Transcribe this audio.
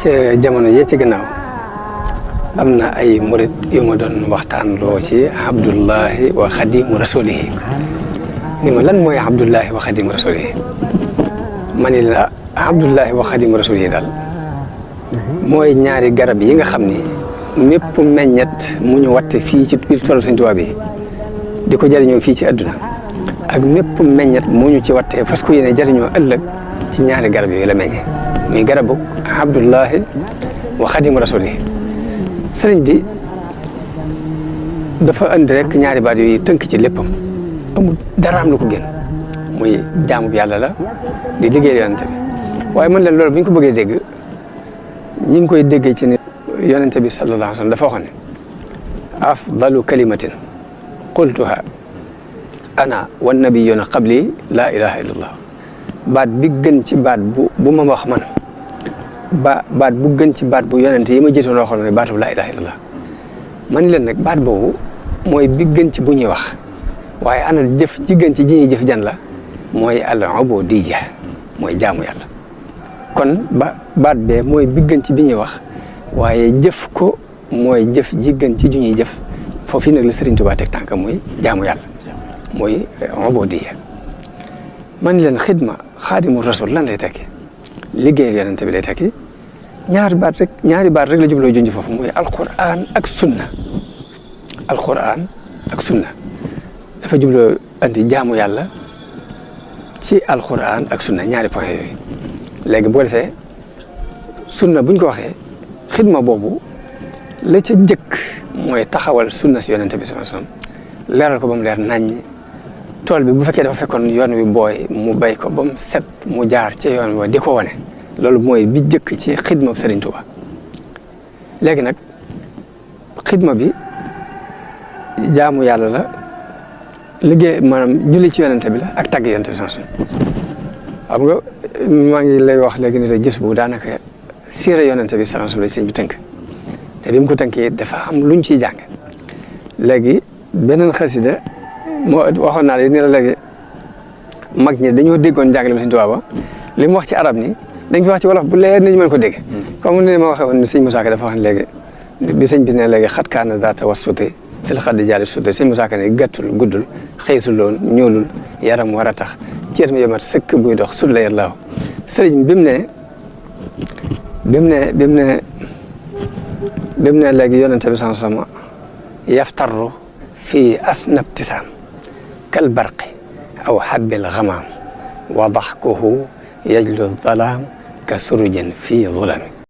ca jamono yee ci gannaaw am na ay murit yu ma doon waxtaan loo ci Abdullahi wa Xadimu Rasulihi ni ma lan mooy Abdullahi wa Xadimu Rasulihi ma ni la Abdullahi wa Xadimu Rasulihi daal mooy ñaari garab yi nga xam ni mépp meññet mu ñu watte fii ci biir toolu Sëñ Tuubaa bi di ko jëriñoo fii ci àdduna ak mépp meññet mu ñu ci watte fas ko yéene jëriñoo ëllëg ci ñaari garab yooyu la meññe muy garabu Abdullahi wa Xadimu Rasulihi sëriñ bi dafa andi rek ñaari baat yooyu tënk ci léppam amul daraam lu ko gën muy jaamu bi yàlla la di liggéey yonente bi waaye man leen loolu bu ñu ko bëggee dégg ñi ngi koy déggee ci ni yonente bi sallallahu alayhi wa sallam dafa waxoon ne afdalu kalimatin qultuha ana wan nabiyuna qabli laa ilaha illallah baat bi gën ci baat bu ma wax man baat bu gën ci baat bu yonente yi ma jiitoon waxoon mooy baatu laa ilaha illallah man leen nag baat boobu mooy bi gën ci bu ñuy wax waaye ana jëf ji gën ci ji ñuy jëf jan la mooy al ubudiyya mooy jaamu yàlla kon baat bee mooy bi gën ci bi ñuy wax waaye jëf ko mooy jëf ji gën ci ju ñuy jëf foofu nag la Sëriñ Tuubaa teg tànk mooy jaamu yàlla mooy ubudiyya man leen xidma xaadimu rasul lan lay tekki liggéeyal yonente bi lay tekki ñaari baat rek la jubloo junj foofu mooy alquran ak sunna alquran ak sunna dafa jubloo andi jaamu yàlla ci alquran ak sunna ñaari point yooyu léegi bu ko defee sunna buñ ko waxee xidma boobu la ca jëkk mooy taxawal sunna si yonente bi sallallahu alayhi wasallam leeral ko ba mu leer naññ tool bi bu fekkee dafa fekkoon yoon wi booy mu bay ko ba mu set mu jaar ci yoon wi di ko wane loolu mooy bi jëkk ci xidma bu Sëriñ Tuubaa léegi nag xidma bi jaamu yàlla la liggéey maanaam julli ci yonente bi la ak tagg yonente bi sallallahu alayhi wasallam xam nga maa ngi lay wax léegi ni rek gis bu daanaka siira yonente bi sallallahu alayhi wasallam sëñ bi tënk te bi mu ko tënkee dafa am luñ ciy jàng léegi beneen xasida moo waxoon naa la ni la léegi mag ñi dañoo déggoon njàngale bi Sëñ Tuubaa ba li mu wax ci arab ni dañ fi wax ci wolof bu leer ni ñu mën ko dégg comme ni ma waxee woon ni sëñ Musaa Ka dafa wax ne léegi bi sëñ bi ne léegi xat kaana zaata wassuti fil xaddi jaali suddi sëñ Musaa Ka ne gàttul guddul xëysul loon ñuulul yaram war a tax ceet mi yomat sëkk buy dox sud la yàllaaw sëriñ bi mu ne léegi yonente bi sallallahu alayhi wasallam yaftarru fii asnab tisaam kal barqi aw habbil ghamaam wa daxkuhu yajlu dhalaam ka surujin fii dhulami